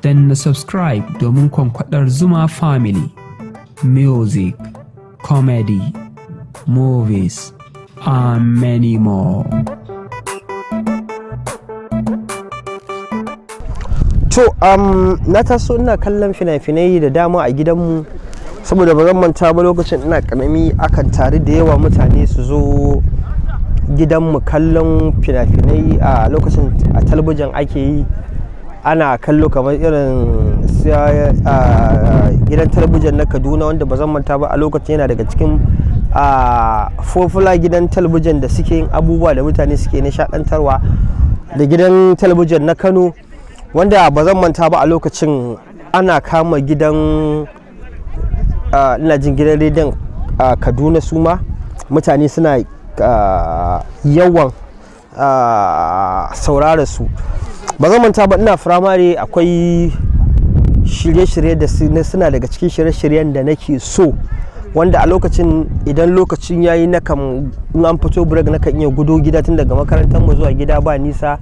Danna subscribe domin kwankwadar Zuma Family. Music, comedy, movies, and many more. To, na taso ina kallon fina-finai da dama a gidanmu, saboda ba zan manta ba, lokacin ina karami akan tare da yawa mutane su zo gidanmu kallon fina-finai. A lokacin a talabijin ake yi, ana kallo kamar irin gidan talabijin na Kaduna, wanda ba zan manta ba, a lokacin yana daga cikin popular gidan talabijin da suke yin abubuwa da mutane suke nishadantarwa, da gidan talabijin na Kano, wanda ba zan manta ba, a lokacin ana kama gidan, ina jin gidan rediyon Kaduna, su ma mutane suna yawan saurara su. Ba zan manta ba, ina firamare akwai shirye-shirye da suna daga cikin shirye-shiryen da nake so, wanda a lokacin idan lokacin yayi, nakan, in an fito break, nakan iya gudo gida, tun daga makarantar mu zuwa gida ba nisa.